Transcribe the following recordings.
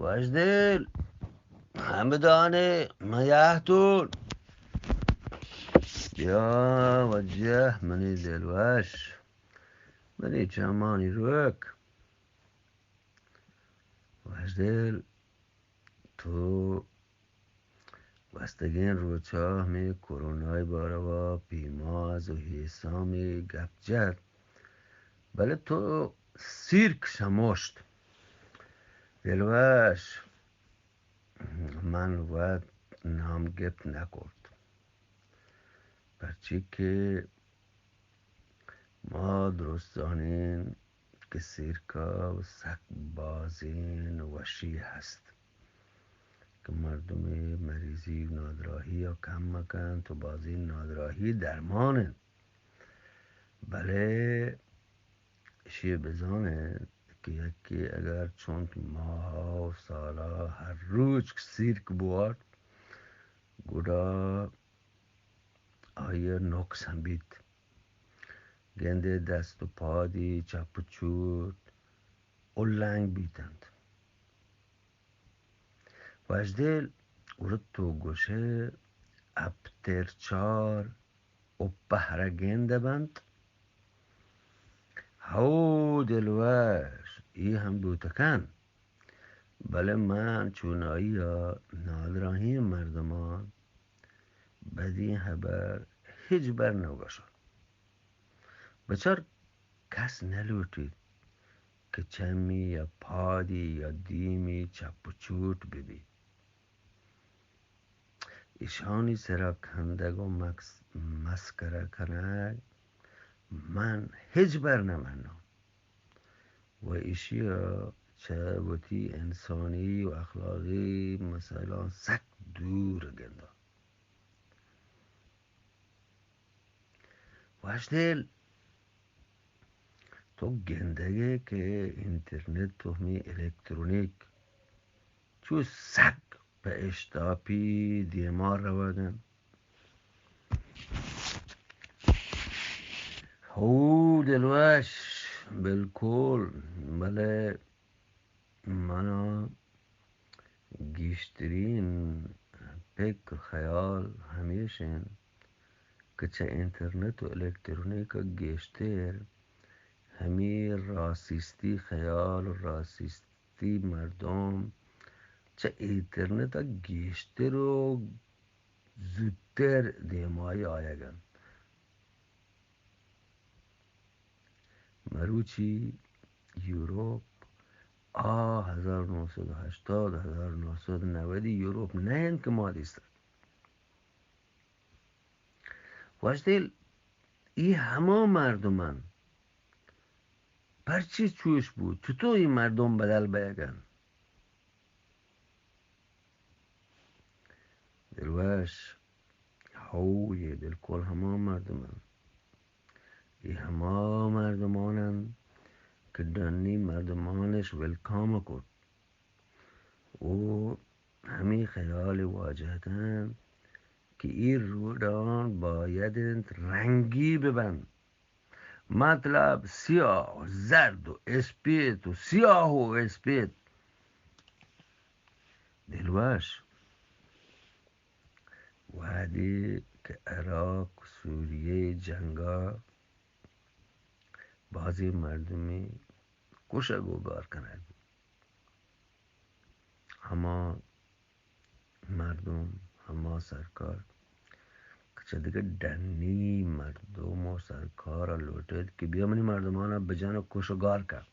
وشدل، ہمدانے میاہتون، بیا وجہ منی دلوش، منی چمانی روک۔ وشدل، تو گوستگیں روچا ہمے کورونای باروا پیماز و ہیسامی گپ جت، بلے تو سیرک شموشت۔ دلوش، من وت نام گپت نکرت، پرچی کہ ما درستانین کہ سیرکا سک بازین وشی ہست کہ مردمے مریضی و نادراہی ء کم مکنت و بازین نادراہی درمان انت۔ بلے اشی بزان انت کہ یکے اگر چنت ماہ و سالا ہر روچ سیرک بوارت، گڑا آئی ء نقص ہم بیت۔ گندے دست و پادی چپ و چوٹ النگ بیتنت۔ وشدل، گڑا تو گوشے اپتر چار و پہرہ گندہ بنت؟ ہو دلوش، ای ہم بوتکن۔ بلے من چونائی ء نادراہیں مردماں بدیں ہبر ہچبر نہ گوشاں۔ بچار، کس نہ لوٹیت کہ چمی یا پادی یا دیمی چپ و چوٹ بہ بیت۔ ایشانی سرا کندگ و مکس-، مسکرہ کنگ من ہچبر نہ مناں و ایشی ء چہ وتی انسانی و اخلاقی مسائلاں سک دور گنداں۔ وشدل، تو گندگے کہ انٹرنیٹ و ہمے الیکترونیک چو سک پہ اشتاپی دیما روگ انت۔ ہو دلوش، بالکل، بلے منا گیشترین پکر خیال ہمیش انت کہ چہ انٹرنیٹ و الیکترونیک ء گیشتر ہمے راسیستی خیال و راسیستی مردم چہ انٹرنیٹ ء گیشتر و زوتر دیمائی آیگ انت۔ مروچی یوروپ آ ہزار نو سد و ہشتاد، ہزار نو سد و نود یوروپ نہ انت کہ ما دیستگ۔ وشدل، ای ہما مردم انت۔ پرچی چوش بوت؟ چطور ای مردم بدل بیگ انت؟ دلوش، ہو، یہ بالکل ہما مردم انت۔ یہ ہما مردمان انت کہ ڈنی مردمانش ویلکام کت۔ او ہمے خیال واجہ اتنت کہ اے روڈان باید انت رنگی ببنت۔ مطلب سیاہ و زرد و اسپیت و سیاہ و اسپیت۔ دلوش، وہدے کہ عراق و سوریہ جنگا بازیں مردمے کشگ و گار کنگ بوت۔ ہما مردم، ہما سرکار کہ چہ دگہ ڈنی مردم و سرکار ء لوٹیت کہ بیا منی مردمان ء بجن و کش و گار کن۔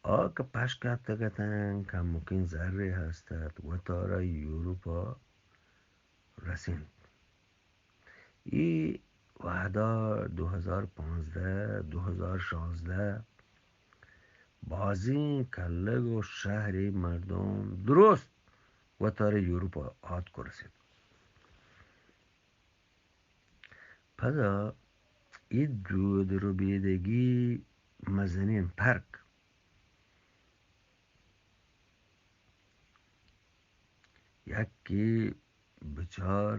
آ کہ پشکپتگ اتنت، کمکیں زرے ہست ات، وتارا یورپ ء رسینت۔ اے وہدا دو ہزار پانزدہ، دو ہزار شانزدہ بازیں کلگ و شہری مردم درست وتارا یورپ ء آتک و رسیت۔ پدا اے دود ربیدگی مزنیں پرک، یکے بچار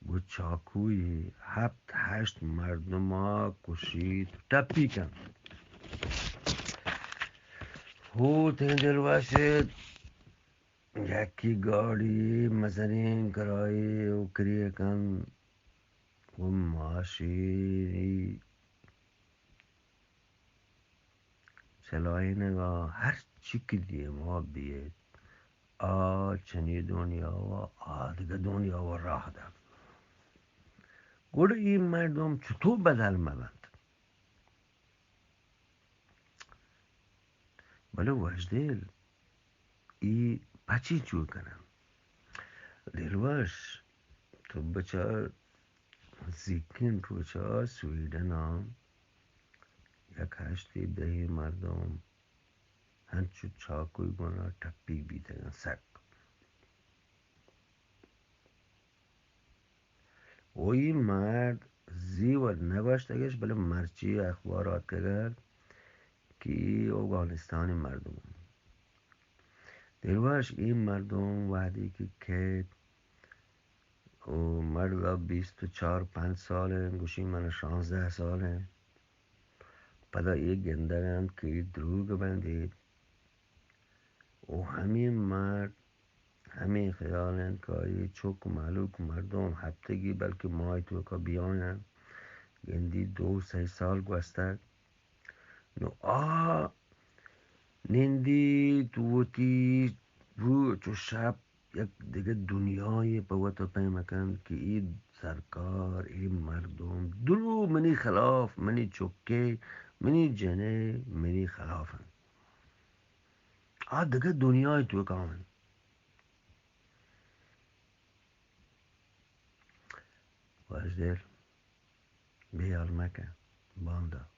گوں چاکوئی ہپت ہشت مردما کشیت و ٹپی کنت۔ ہوتیں دلوش ات، یکی گاڑی مزنیں کرائی و کریکن و ماشینی چلائینگا ہرچی کہ دیما بیت، آ چنی دنیا و آ دگہ دنیا و راہ دات۔ گڑا ای مردم چطور بدل مبنت؟ بلے وشدل، ای پچی چو کنن؟ دلوش، تو بچار، زیکین روچا سویڈن ء یک ہشتی دہی مردم ہنچو چاکوی گونا ٹپی بیتگن سک۔ و ای مرد زی وڑ نگوشتگش، بلے مرچی اخبار آتکگن کہ ای اوگانستانی مردم۔ دلوش، ای مردم وہدی کہ کیت و مرد ء بیست و چار پنچ سال انت، گوشی من شانزدہ سال انت۔ پدا اے گندگ انت کہ اے دروگ بندیت و ہمے مرد ہمے خیال انت کہ آئی چک مہلوک مردم ہفتگی بلکہ ماہی توکا بیاینت، گندی دو سئے سال گوستگ۔ نو آ نندیت وتی روچ و شپ یک دگہ دنیایے پہ وتا پیم کنت کہ اے سرکار، اے مردم، درو منی خلاف، منی چکے، منی جنے، منی خلاف انت۔ آ دگہ دنیای توکا انت۔ وشدل، بے حال مکن، باندا۔